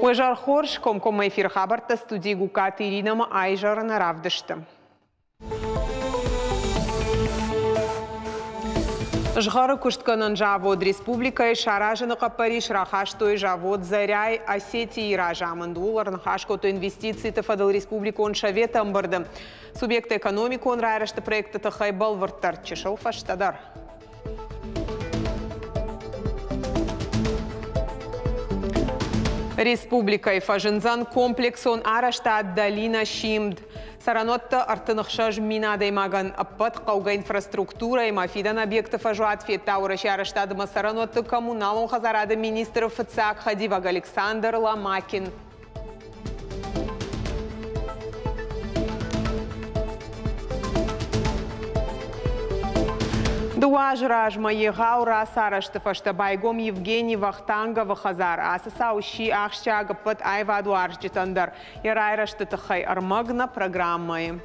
Уе зӕр хорз, комкоммӕ эфиры хабӕрттӕ студийы Гугкаты Иринӕмӕ айзӕры нӕ равдысты. Згъӕры куыстгӕнӕн завод республикӕйы саразыны хъӕппӕрис рахастой завод «Заряй» Осетийы разамынд. Ууыл ӕрныхас кодтой инвестициты фӕдыл республикон советы ӕмбырды. Субъекты экономикон райрӕзты проекты тыххӕй бӕлвырддӕр чысыл фӕстӕдӕр. Республикӕйы фӕзындзӕн комплексон арӕзтад «Долина Симд». Цӕрӕнуӕтты 36 мин адӕймагӕн ӕппӕт хъӕугӕ инфраструктурӕимӕ фидӕн объекты фӕзуат федта Уӕрӕсейы арӕзтады ӕмӕ цӕрӕнуӕтты коммуналон хӕдзарады министры фыццаг хӕдивӕг Александр Ломакин. Дыууӕ азы размӕ егъау рацарӕзты фӕстӕ байгом Евгений Вахтанговы хӕдзар. Ацы цау сси ахсджиаг ӕппӕт аивадуарзджытӕн дӕр. Йӕ райрӕзты тыххӕй ӕрмӕг нӕ программӕйы.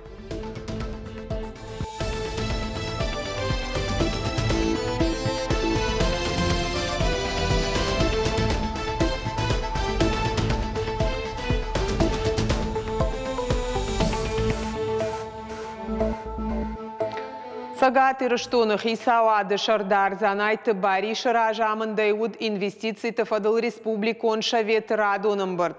Цӕгат Ирыстоны хицауады сӕрдар Дзанайты Барисы разамындӕй уыд инвестициты фӕдыл республикон советы радон ӕмбырд.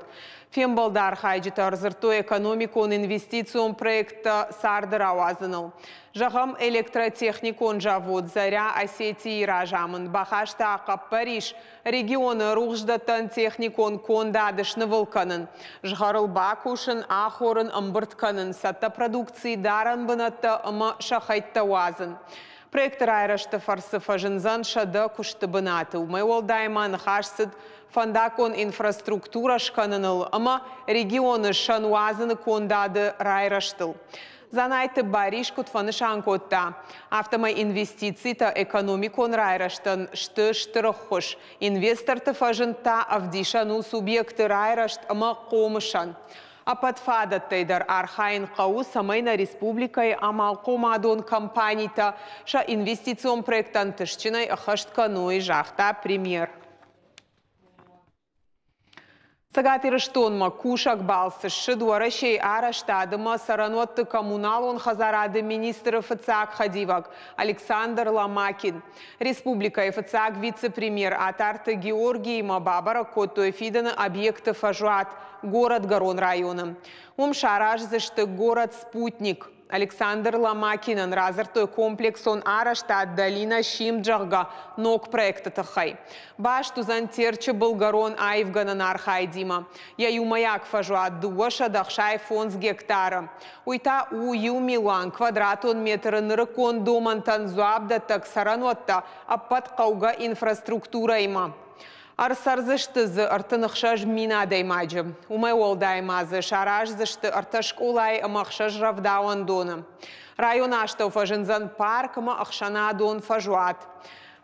Фембӕлды архайджытӕ ӕрдзырдтой экономикон инвестицион проекттӕ царды рауадзыныл. Зӕгъӕм, электротехникон завод «Заря» Осетийы разамынд бахаста хъӕппӕрис регионы рухсдӕттӕн техникон кондад снывыл кӕнын, згъӕрыл бакусын, ахорын, ӕмбырд кӕнын, цӕттӕ продукци дарӕн бынӕттӕ ӕмӕ сӕ хӕйттӕ уадзын. Проекты райрӕзты фӕрцы фӕзындзӕн 100 куысты бынаты. Уымӕй уӕлдай ма ныхас цыд фӕндаггон инфраструктурӕ скӕныныл ӕмӕ регионы сӕн уадзыны кондады райрӕзтыл. Дзанайты Барис куыд фӕнысан кодта, афтӕмӕй инвестицитӕ экономикон райрӕзтӕн сты стыр ӕххуыс. Инвесторты фӕзынд та ӕвдисӕн у субъекты райрӕзт ӕмӕ хъомысӕн. Ӕппӕт фадӕттӕй дӕр архайын хъӕуы, цӕмӕй нӕ республикӕйы амалхъомадон компанитӕ сӕ инвестицион проекттӕ ӕнтыстджынӕй ӕххӕст кӕной, загъта премьер. Цӕгат Ирыстонмӕ кусӕг балцы ссыд Уӕрӕсейы арӕзтад ӕмӕ цӕрӕнуӕтты коммуналон хӕдзарады министры фыццаг хӕдивӕг Александр Ломакин. Республикӕйы фыццаг вице-премьер Атарты Георгиимӕ бабӕрӕг кодтой фидӕны объекты фӕзуат Горӕтгӕрон районы. Уым сараздзысты город Спутник. Александр Ломакинӕн радзырдтой комплексон арӕзтад «Долина Симд», зӕгъгӕ, ног проекты тыххӕй. Баст уыдзӕн Терчы былгӕрон аивгӕнӕн архайдимӕ. Йӕ иумӕйаг фӕзуат 265 гектары. Уый та у иу милуан квадратон метры нырыккон домӕнтӕн дзуапдӕттӕг цӕрӕнуӕттӕ ӕппӕт хъӕугӕ инфраструктурӕимӕ. Ӕрцӕрдзысты дзы 36 мин адӕймаджы. Уымӕй уӕлдай ма дзы сараздзысты ӕртӕ скъолайы ӕмӕ ӕхсӕз рӕвдауӕндоны. Районы астӕу фӕзындзӕн парк ӕмӕ ӕхсӕнадон фӕзуат.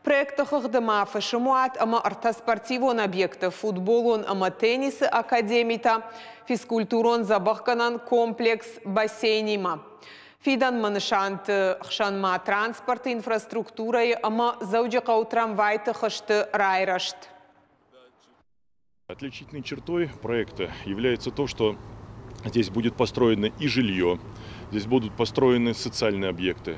Проекты хыгъды ма фысымуат ӕмӕ ӕртӕ спортивон объекты, футболон ӕмӕ теннисы академитӕ, физкультурон дзӕбӕхгӕнӕн комплекс бассейнимӕ. Фидӕнмӕ нысанты хсӕн ма транспорты инфраструктурӕйы ӕмӕ Дзӕуджыхъӕуы трамвайты хызты райрӕзт. Отличительной чертой проекта является то, что здесь будет построено и жилье, здесь будут построены социальные объекты,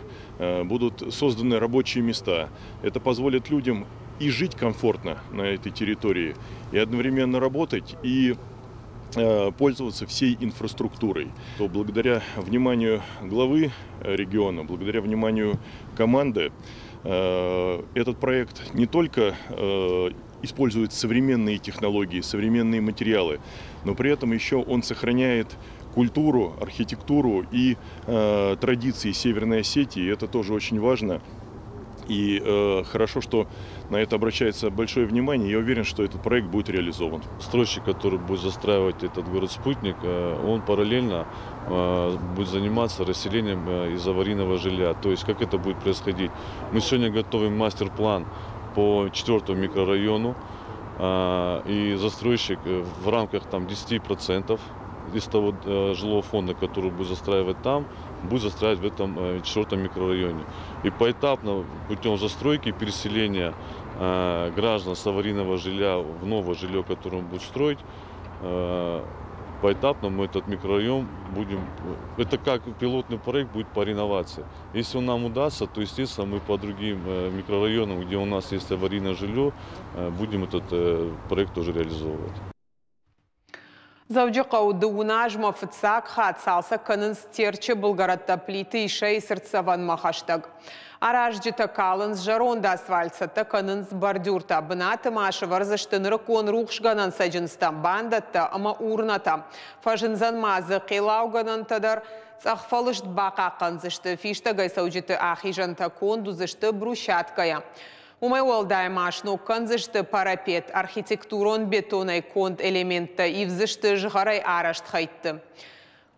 будут созданы рабочие места. Это позволит людям и жить комфортно на этой территории, и одновременно работать, и пользоваться всей инфраструктурой. То благодаря вниманию главы региона, благодаря вниманию команды, этот проект не только использует современные технологии, современные материалы, но при этом еще он сохраняет культуру, архитектуру и традиции Северной Осетии. Это тоже очень важно. И хорошо, что на это обращается большое внимание. Я уверен, что этот проект будет реализован. Стройщик, который будет застраивать этот город-спутник, он параллельно будет заниматься расселением из аварийного жилья. То есть как это будет происходить? Мы сегодня готовим мастер-план по 4-му микрорайону. И застройщик в рамках 10% из того жилого фонда, который будет застраивать там, будет застраивать в этом 4-м микрорайоне. И поэтапно путем застройки и переселения граждан с аварийного жилья в новое жилье, которое он будет строить. Поэтапно мы этот микрорайон будем, это как пилотный проект будет по реновации. Если он нам удастся, то, естественно, мы по другим микрорайонам, где у нас есть аварийное жилье, будем этот проект тоже реализовывать. Дзӕуджыхъӕуы дыууын азмӕ фыццаг хатт цалцӕг кӕнынц Терчы былгӕрӕттӕ Плиты Исӕйы цыртдзӕвӕнмӕ хӕстӕг. Аразджытӕ калынц зӕронд асфальт, цӕттӕ кӕнынц бордюртӕ. Бынаты ма сӕвӕрдзысты нырыккон рухсгӕнӕн цӕджындзтӕ, бандӕттӕ ӕмӕ урнӕтӕ. Фӕзындзӕн ма дзы хъеллаугӕнӕнтӕ дӕр. Цъӕх фӕлыст бахъахъхъӕндзысты, фистӕгӕй цӕуджыты ахизӕнтӕ конд уыдзысты брусчаткӕйӕ. Уымӕй уӕлдай ма сног кӕндзысты парапет, архитектурон бетонӕй конд элементтӕ ивдзысты згъӕрӕй арӕзт хӕйтты.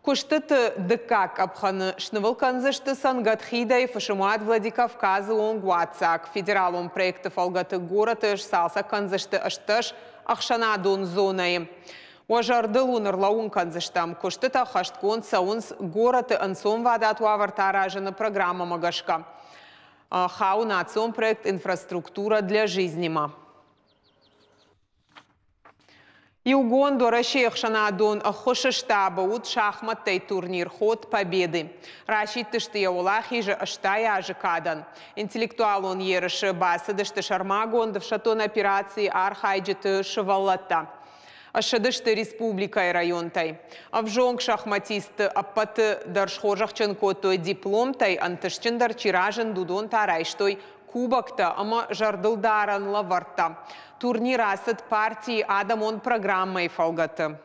Куыстыты дыккаг къӕпхӕны снывыл кӕндзысты цӕнгӕт хидӕй фысымуат Владикавказы онг уадздзаг. Федералон проекты фӕлгӕты горӕты сцалцӕг кӕндзысты 18 ӕхсӕнадон зонӕйы. Уӕ зӕрдыл уын ӕрлӕууын кӕндзыстӕм, куыстытӕ хӕстгонд цӕуынц горӕты ӕнцонвадат уавӕртӕ аразыны программӕмӕ гӕсгӕ. Хауы национ проект «Инфраструктура для жизни»-мӕ. Иугонд Уӕрӕсейы ӕхсӕнадон ӕххуысы штабы уыд шахмӕттӕй турнир «Ход Победы». Расидтысты йӕ уӕлахизы 80 азы кадӕн. Интеллектуалон ерысы бацыдысты сӕрмагонд ӕфсӕддон операцийы архайджыты сывӕллӕттӕ. Ссыдысты республикӕйы районтӕй. Ӕвзонг шахматистты ӕппӕты дӕр схорзӕхджын кодтой дипломтӕй, ӕнтыстджындӕр чи разынд, уыдон та райстой кубоктӕ ӕмӕ зӕрдылдарӕн лӕвӕрттӕ. Турнир ацыд партийы адӕмон программӕйы фӕлгӕты.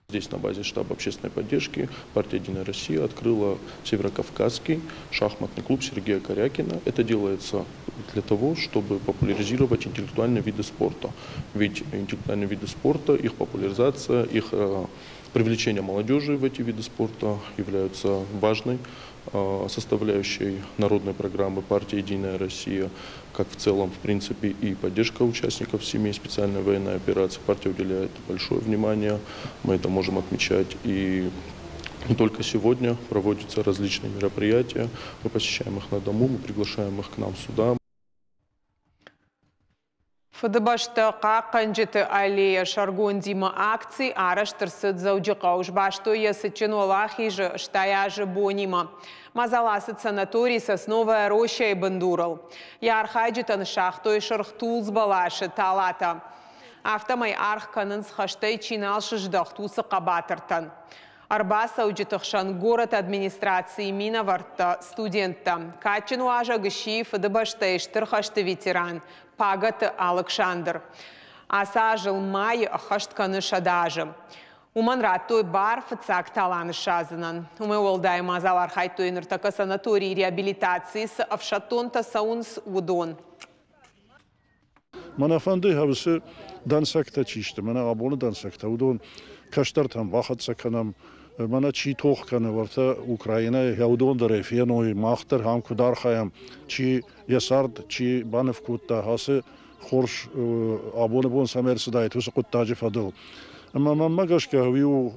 Здесь на базе штаба общественной поддержки партия «Единая Россия» открыла Северокавказский шахматный клуб Сергея Корякина. Это делается для того, чтобы популяризировать интеллектуальные виды спорта. Ведь интеллектуальные виды спорта, их популяризация, их привлечение молодежи в эти виды спорта являются важной составляющей народной программы партии «Единая Россия», как в целом, в принципе, и поддержка участников семей специальной военной операции. Партия уделяет большое внимание, мы это можем отмечать. И не только сегодня проводятся различные мероприятия, мы посещаем их на дому, мы приглашаем их к нам сюда. Фыдыбӕстӕ хъахъхъӕнджыты аллея сӕргондимӕ акци арӕзт ӕрцыд Дзӕуджыхъӕуы. Сбастой йӕ цытджын уӕлахизы 80 азы бонимӕ. Мадзал ацыд санаторий Сосновая роща-йы бындурыл. Йӕ архайджытӕн сагътой сырх тулдз бӕласы талатӕ. Афтӕмӕй аргъ кӕнынц хӕстӕй чи нал сыздӕхт, уыцы хъӕбатыртӕн. Ӕрбацӕуджыты хсӕн горӕты администрацийы минӕвӕрттӕ, студенттӕ. Кадджын уазӕг сси Фыдыбӕстӕйы Стыр хӕсты ветеран Пагӕты Алыксандр. Ацы азыл майы ӕххӕст кӕны 100 азы. Уымӕн радтой бар фыццаг тала ныссадзынӕн. Уымӕй уӕлдай мадзал архайдтой ныртӕккӕ санаторийы реабилитацийы цы ӕфсӕддонтӕ цӕуынц, уыдон. Мӕнӕ фӕнды уыцы дӕнцӕгтӕ чи сты, мӕнӕ абоны дӕнцӕгтӕ, уыдон кӕстӕртӕм бахӕццӕ кӕнӕм. Мӕнӕ чи тох кӕны, уӕртӕ Украинӕйы, уыдон дӕр ӕй феной, мах дӕр ам куыд архайӕм, чи йӕ цард чи баныв кодта, ацы хорз абоны бон цӕмӕ ӕрцыдаид, уыцы хъуыддаджы фӕдыл. Ӕмӕ мӕнмӕ гӕсгӕ уый у,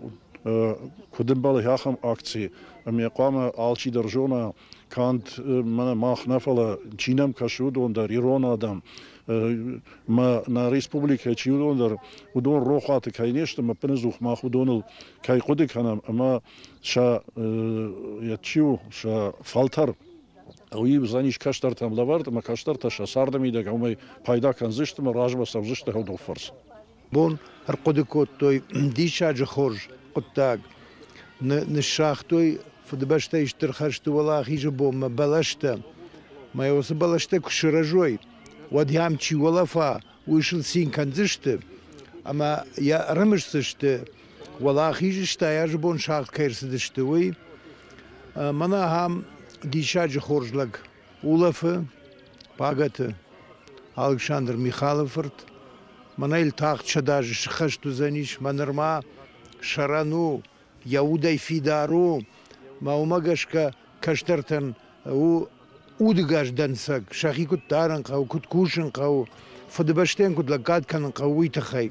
куыд ӕмбӕлы ахӕм акци, ӕмӕ хъуамӕ алчидӕр зона, канд мӕнӕ мах нӕ, фӕлӕ чи нӕм кӕсы, уыдон дӕр, ирон адӕм, мӕ нӕ республикӕйы чи уыдон дӕр, уыдон рохуаты кӕй не сты, ӕппынӕдзух мах уыдоныл кӕй хъуыды кӕнӕм ӕмӕ сӕ чи у, сӕ фӕлтӕр, уый уыдзӕнис кӕстӕртӕм лӕвӕрд ӕмӕ кӕстӕртӕ сӕ царды мидӕг уымӕй пайда кӕндзысты ӕмӕ размӕ цӕудзысты уыдон фӕрцы. Бон ӕрхъуыды кодтой диссаджы хорз хъуыддаг. Ныссагътой Фыдыбӕстӕйы Стыр хӕсты Уӕлахизы бонмӕ бӕлӕстӕ. Мӕ уыцы бӕлӕстӕ куы сырӕзой, уӕд йӕм чи улӕфа, уый сыл цин кӕндзысты ӕмӕ йӕ ӕрымысдзысты, Уӕлахизы 80 азы бон сагъд кӕй ӕрцыдысты, уый. Мӕнӕ ахӕм диссаджы хорз лӕг улӕфы Пагӕты Алыксандр Михалы фырт. Мӕнӕ йыл тагъд 100 азы сыххӕст уыдзӕнис, мӕ нырма сӕрӕн у, йӕ удӕй фидар у, мӕ уымӕ гӕсгӕ кӕстӕртӕн у удыгас дӕнцӕг, сӕхи куыд дарын хъӕуы, куыд кусын хъӕуы, Фыдыбӕстӕйӕн куыд лӕггад кӕнын хъӕуы, уый тыххӕй.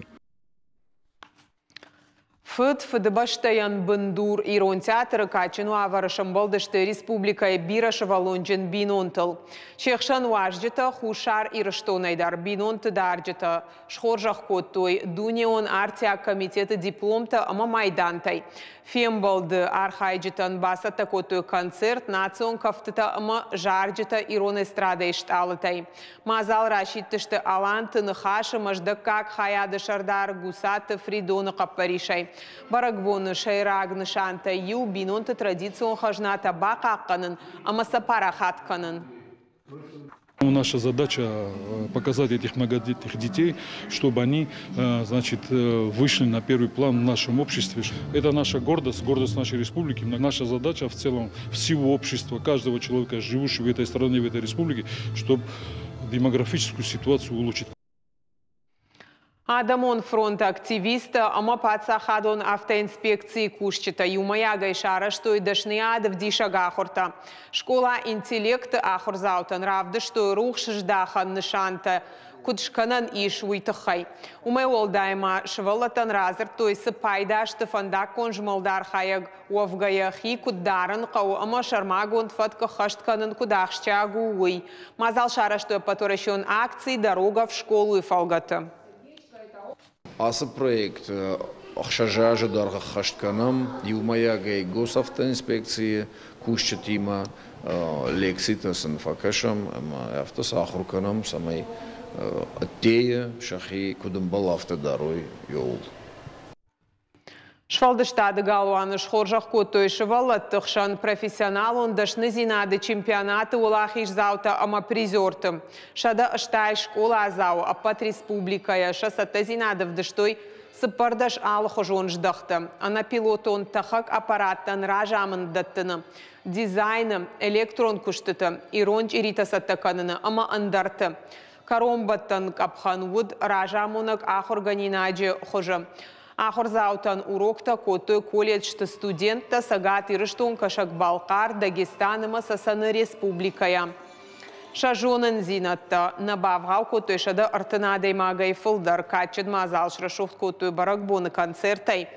Фыд, Фыдыбӕстӕйӕн бындур Ирон театры кадджын уавӕры сӕмбӕлдысты республикӕйы бирӕсывӕллонджын бинонтыл. Се хсӕн уазджытӕ Хуссар Ирыстонӕй дӕр бинонты дарджытӕ схорзӕх кодтой Дунеон артиаг комитеты дипломтӕ ӕмӕ майдантӕй. Фембӕлды архайджытӕн бацӕттӕ кодтой концерт, национ кӕфтытӕ ӕмӕ зарджытӕ ирон эстрадӕйы стъалытӕй. Мадзал расидтысты Аланты Ныхасы мӕздӕггаг хайады сӕрдар Гусаты Фридоны хъӕппӕрисӕй. Бӕрӕгбоны сӕйраг нысантӕй иу бинонты традицион хӕзнатӕ бахъахъхъӕнын ӕмӕ сӕ парахат кӕнын. Наша задача показать этих многодетных детей, чтобы они, значит, вышли на первый план в нашем обществе. Это наша гордость, гордость нашей республики. Наша задача в целом всего общества, каждого человека, живущего в этой стране, в этой республике, чтобы демографическую ситуацию улучшить. Адӕмон фронты активисттӕ ӕмӕ паддзахадон автоинспекцийы кусджытӕ иумӕйагӕй сарӕзтой дӕсныйад ӕвдисӕг ахуыртӕ. Скъола «Интеллект»-ы ахуырдзаутӕн равдыстой рухсыздахӕн нысантӕ куыд скӕнӕн ис, уый тыххӕй. Уымӕй уӕлдай ма сывӕллӕттӕн радзырдтой, цы пайда сты фӕндаггон змӕлды архайӕг уӕвгӕйӕ хи куыд дарын хъӕуы ӕмӕ сӕрмагонд фӕтк ӕххӕст кӕнын куыд ахсджиаг у, уый. Мадзал сарӕзтой ӕппӕтуӕрӕсеон акци «Дорога в школу»-йы фӕлгӕты. Ацы проект 6 азы дӕргъы ӕххӕст кӕнӕм иумӕйагӕй госавтоинспекцийы кусджытимӕ, лекцитӕ сын фӕкӕсӕм ӕмӕ афтӕ сӕ ахуыр кӕнӕм, цӕмӕй ӕддейы сӕхи куыд ӕмбӕлы, афтӕ дарой иууыл. Сфӕлдыстады галуаны схорзӕх кодтой сывӕллӕтты хсӕн профессионалон дӕсныдзинады чемпионаты уӕлахиздзаутӕ ӕмӕ призерты. 180 скъоладзауы ӕппӕт республикӕйӕ сӕ цӕттӕдзинад ӕвдыстой 14 алыхуызон здӕхты: ӕнӕпилотон тӕхӕг аппараттӕн разамынд дӕттыны, дизайны, электрон куыстыты, ирон чъиритӕ цӕттӕ кӕныны ӕмӕ ӕндӕрты. Кӕронбӕттӕн къӕпхӕн уыд разамонӕг ахуыргӕнинаджы хуызы. Ахуырдзаутӕн уроктӕ кодтой колледжты студенттӕ Цӕгат Ирыстон, Кӕсӕг-Балхъар, Дагестан ӕмӕ Цӕцӕны республикӕйӕ. Сӕ зонындзинӕдтӕ нӕ бавгъау кодтой 130 адӕймагӕй фылдӕр. Кадджын мадзал срӕсугъд кодтой бӕрӕгбоны концертӕй.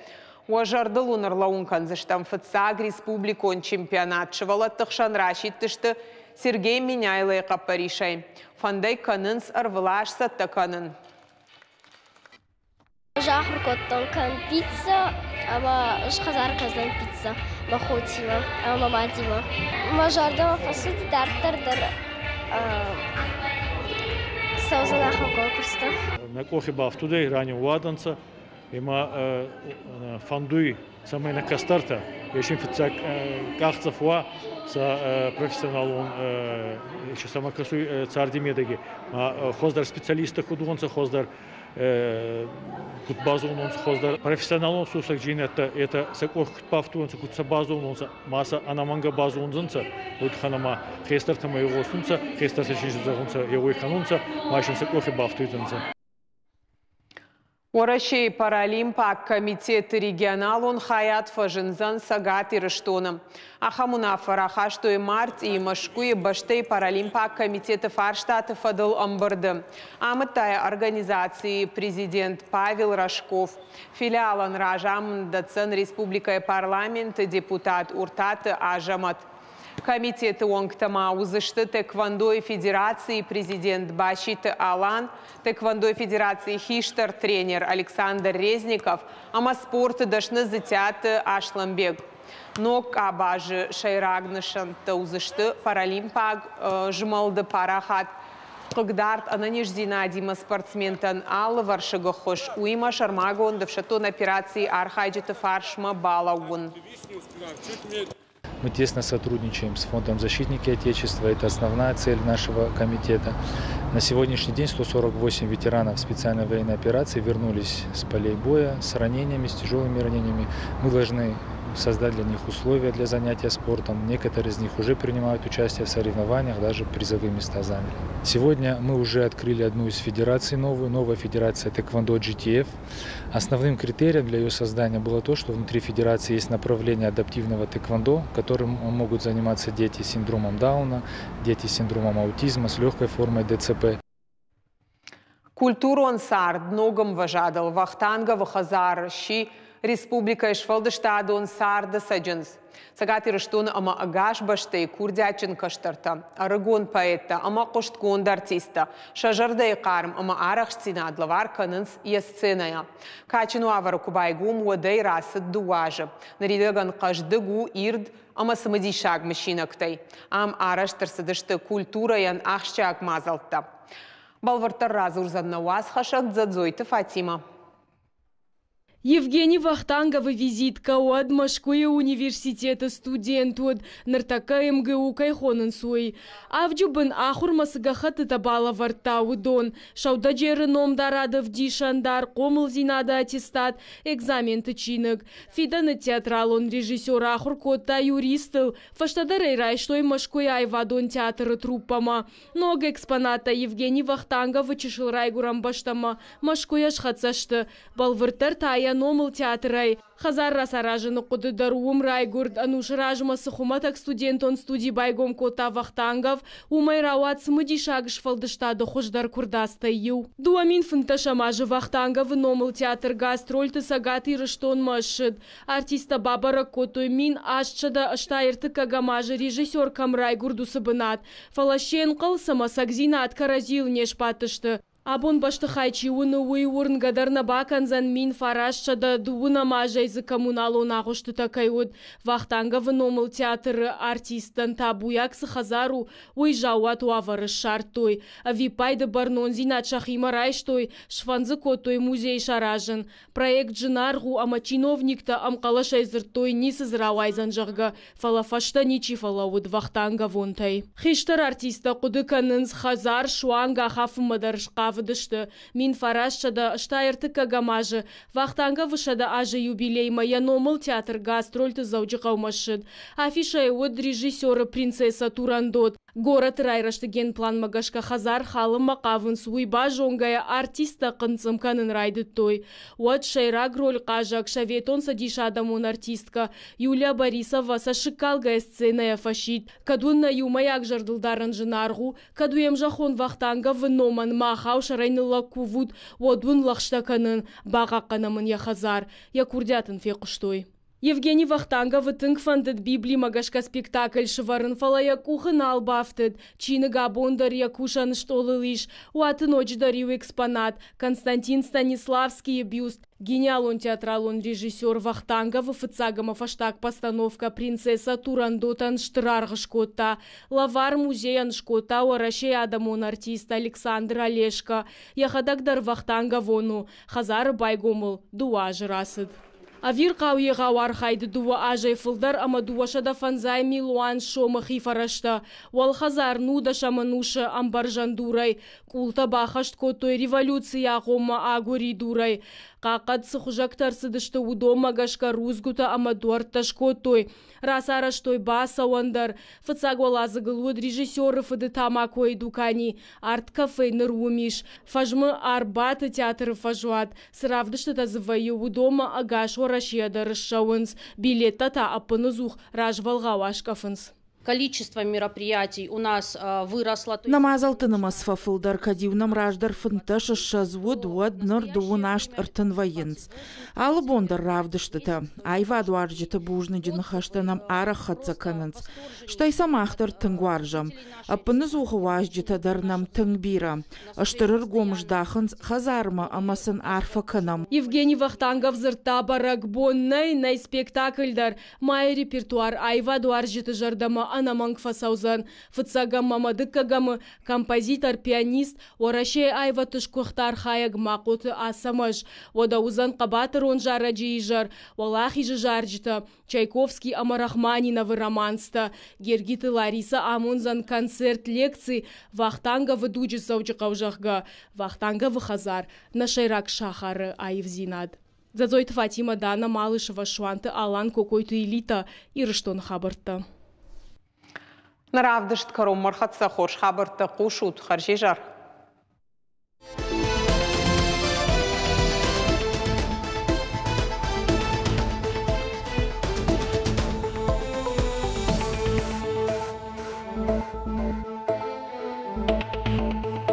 Уӕ зӕрдыл уын ӕрлӕууын кӕндзыстӕм, фыццаг республикон чемпионат сывӕллӕтты хсӕн расидтысты Сергей Меняйлойы хъӕппӕрисӕй. Фӕнд ӕй кӕнынц ӕрвылаз цӕттӕ кӕнын. Ӕз ахуыр кодтон кӕн пиццӕ ӕмӕ ӕз хӕдзары кӕндзӕн пиццӕ мӕ хотимӕ ӕмӕ мӕ мадимӕ. Мӕ зӕрдӕмӕ фӕцыд, дарддӕр дӕр цӕудзӕн ахӕм конкурстӕ. Мӕ къохи бафтудӕй, ранеуадӕнцӕ, ӕма фӕндуй, цӕмӕй нӕ кӕстӕртӕ есин фиццаг къахдзӕф уа сӕ профессионалон сӕмӕ кӕсуй царди медӕги. Хуӕздӕр специалисттӕ куд уонцӕ, хуӕздӕр куд базононцӕ, хуӕздӕр профессионалон сусӕгдзийнӕдтӕ етӕ сӕ къох куд бафтуонцӕ, куд сӕ базононцӕ, ма сӕ ӕнӕмӕнгӕ базондзӕнцӕ, уой туххӕн ӕма хестӕртӕмӕ игъосунцӕ, хестӕртӕ син зӕгъунцӕ, еуей кӕнунцӕ, ма син сӕ къохи бафтуйдзӕнцӕ. Уӕрӕсейы паралимпаг комитеты регионалон хайад фӕзындзӕн Цӕгат Ирыстоны. Ахӕм уынаффӕ рахастой мартъийы Мӕскуыйы бӕстӕйы паралимпаг комитеты фарстаты фӕдыл ӕмбырды. Амыдта йӕ организацийы президент Павел Рожков. Филиалӕн разамынд дӕтдзӕн республикӕйы парламенты депутат Уртаты Азӕмӕт. Комитеты уӕнгтӕ ма уыдзысты Тэквондойы федерацийы президент Баситы Алан, Тэквондойы федерацийы хистӕр тренер Александр Резников ӕмӕ спорты дӕсны Дзытиаты Аслӕнбег. Ног къабазы сӕйраг нысӕнттӕ уыдзысты паралимпаг змӕлды парахат, хъыгдард ӕнӕниздзинадимӕ спортсментӕн алывӕрсыг ӕххуыс, уыимӕ сӕрмагонд ӕфсӕддон операцийы архайджыты фарсмӕ балӕууын. Мы тесно сотрудничаем с Фондом «Защитники Отечества». Это основная цель нашего комитета. На сегодняшний день 148 ветеранов специальной военной операции вернулись с полей боя, с ранениями, с тяжелыми ранениями. Мы должны создать для них условия для занятия спортом. Некоторые из них уже принимают участие в соревнованиях, даже призовые места заняли. Сегодня мы уже открыли одну из федераций новую, новая федерация Тэквондо GTF. Основным критерием для ее создания было то, что внутри федерации есть направление адаптивного тэквондо, которым могут заниматься дети с синдромом Дауна, дети с синдромом аутизма, с легкой формой ДЦП. Культурон цард ног ӕмвӕзадыл Вахтанговы хӕдзар сси республикӕйы сфӕлдыстадон царды цӕджындз. Цӕгат Ирыстоны ӕмӕ ӕгас бӕстӕйы курдиатджын кӕстӕртӕ, ӕрыгон поэттӕ ӕмӕ хъуыстгонд артисттӕ сӕ зӕрдӕйы хъарм ӕмӕ арӕхстдзинад лӕвар кӕнынц йӕ сценӕйӕ. Кадджын уавӕры куы байгом, уӕдӕй рацыд дыууӕ азы. Ныридӕгӕн хъӕздыг у ирд ӕмӕ цымыдисаг мысинӕгтӕй. Ам арӕзт ӕрцыдысты культурӕйӕн ахсджиаг мадзӕлттӕ. Бӕлвырддӕр радзурдзӕн нӕ уацхӕссӕг Дзӕдзойты Фатимӕ. Евгений Вахтанговы визиткӕ уӕд Мӕскуыйы университеты студент уыд, ныртӕккӕ МГУ кӕй хонынц, уый. Авджы бын ахуырмӕ цы гӕххӕттытӕ балӕвӕрдта, уыдон, сӕудӕджеры номдарады ӕвдисӕндар, хъомылдзинады аттестат, экзаменты чиныг. Фидӕны театралон режиссер ахуыр кодта юристыл, фӕстӕдӕр ӕй райстой Мӕскуыйы аивадон театры труппӕмӕ. Ног экспонаттӕ Евгений Вахтанговы чысыл райгуырӕн бӕстӕмӕ Мӕскуыйӕ схӕццӕ сты. Бӕлвырддӕр та йӕ номыл театрӕй. Хӕдзар рацаразыны хъуыды дӕр уым райгуырд. Ӕнусы размӕ цы хуымӕтӕг студентон студи байгом кодта Вахтангов, уымӕй рауад цымыдисаг сфӕлдыстады хуыздӕр куырдадзтӕй иу. 2015 азы Вахтанговы номыл театр гастрольты Цӕгат Ирыстонмӕ ссыд. Артисттӕ бабӕрӕг кодтой 1883 азы режиссер кӕм райгуырд, уыцы бынат. Фӕлӕ се нхъӕлц ӕмӕ ӕцӕгдзинад кӕрӕдзийыл не сбадтысты. Абон бӕстыхай чи уыны, уый уырнгӕ дӕр нӕ бакӕндзӕн 1930 азӕй дзы коммуналон агъуыстытӕ кӕй уыд. Вахтанговы номыл театры артисттӕн табуйаг цы хӕдзар у, уый заууат уавӕры ссардтой. Ӕвиппайды бӕрнондзинад сӕхимӕ райстой, сфӕнд дзы кодтой музей саразын. Проект зынаргъ у ӕмӕ чиновниктӕ ӕмхъӕлӕсӕй дзырдтой, ницы дзы рауайдзӕн, зӕгъгӕ, фӕлӕ фӕстӕ ничи фӕлӕууыд вахтанговонтӕй. Хистӕр артисттӕ хъуыды кӕнынц, хӕдзар суанг ахафынмӕ дӕр схъавыдысты. 1983 азы Вахтанговы 100 азы юбилеймӕ йӕ номыл театр гастрольты Дзӕуджыхъӕумӕ ссыд. Афишӕйы уыд режиссеры «Принцесса Турандот». Горӕты райрӕзты генпланмӕ гӕсгӕ хӕдзар халынмӕ хъавынц, уый базонгӕйӕ артисттӕ хъынцъым кӕнын райдыдтой. Уӕд сӕйраг роль хъазӕг Советон Цӕдисы адӕмон артисткӕ Юлия Борисова цӕссыгкалгӕ сценӕйӕ фӕсидт, кӕд уын нӕ иумӕйаг зӕрдылдарӕн зынаргъ у, кӕд уе мзӕххон Вахтанговы номӕн махау сӕрӕй ныллӕг кувут, уӕд уын лӕгъстӕ кӕнын, бахъахъхъӕнӕм ын йӕ хӕдзар. Йӕ курдиат ын фехъуыстой. Евгений Вахтанговы тынг фӕндыд Библимӕ гӕсгӕ спектакль сывӕрын, фӕлӕ йӕ къухы нал бафтыд. Чиныг абон дӕр йӕ кусӕн стъолыл ис. Уаты ноджыдӕр иу экспонат – Константин Станиславскийы бюст. Гениалон театралон режиссер Вахтанговы фыццаг ӕмӕ фӕстаг постановкӕ «Принцесса Турандотӕн» стыр аргъ скодта. Лӕвар музейӕн скодта Уӕрӕсейы адӕмон артист Александр Олешко. Йӕхӕдӕг дӕр вахтанговон у. Хӕдзары байгомыл дыууӕ азы рацыд. Ӕвирхъау егъау архайды дыууӕ азӕй фылдӕр ӕмӕ 250 милуан сомы хи фӕрӕзтӕ. Уӕлхӕдзар нудӕсӕм ӕнусы ӕмбӕрзӕн дурӕй, къултӕ бахӕст кодтой революцийы агъоммӕ агуыридурӕй. Хъахъхъӕд цы хуызӕгтӕ ӕрцыдысты, уыдонмӕ гӕсгӕ рудзгуытӕ ӕмӕ дуӕрттӕ скодтой. Рацарӕзтой бацӕуӕн дӕр. Фыццаг уӕладзыгыл уыд режиссеры фыды тамакойы дукани. Арт-кафе ныр уым ис. Фӕзмы Арбаты театры фӕзуат. Цы равдыстытӕ дзы вӕййы, уыдонмӕ ӕгас Уӕрӕсейӕ дӕр ссӕуынц, билеттӕ та ӕппыныдзух развӕлгъау аскъӕфынц. Количество мероприятий у нас выросло. Нӕ мадзӕлтты нымӕц фӕфылдӕр, кӕд-иу нӕм раздӕр 25 уыд, уӕд ныр дыууын аст ӕртын вӕййынц. Алы бон дӕр равдыстытӕ, аивадуарзджыты бузныджы ныхӕстӕ нӕм арӕх хӕццӕ кӕнынц. Стӕй сӕ мах дӕр тынг уарзӕм. Ӕппыныдзухы уазджытӕ дӕр нӕм тынг бирӕ. Стыр ӕргом здахынц хӕдзармӕ ӕмӕ сын арфӕ кӕнӕм. Евгений Вахтангов дзырдта, бӕрӕгбон нӕй, нӕй спектакль дӕр. Майы репертуар аивадуарзджыты зӕрдӕмӕ ӕнӕмӕнг фӕцӕудзӕн. Фыццӕгӕм ӕмӕ дыккӕгӕмы композитор, пианист, Уӕрӕсейы аивӕдты сгуыхт архайӕг Махъоты Ацӕмӕз. Уӕдӕ уыдзӕн хъӕбатырон зарӕджы изӕр, Уӕлахизы зарджытӕ, Чайковский ӕмӕ Рахманиновы романстӕ. Гергиты Ларисӕ амондзӕн концерт-лекци Вахтанговы дуджы Дзӕуджыхъӕу, зӕгъгӕ. Вахтанговы хӕдзар нӕ сӕйраг сахары аивдзинад. Дзӕдзойты Фатимӕ, Дана Малышева, Суанты Алан, Кокойты Элита, Ирыстоны хабӕрттӕ. Нӕ равдыст кӕронмӕ ӕрхӕццӕ хорз хабӕрттӕ хъусут. Хӕрзизӕр!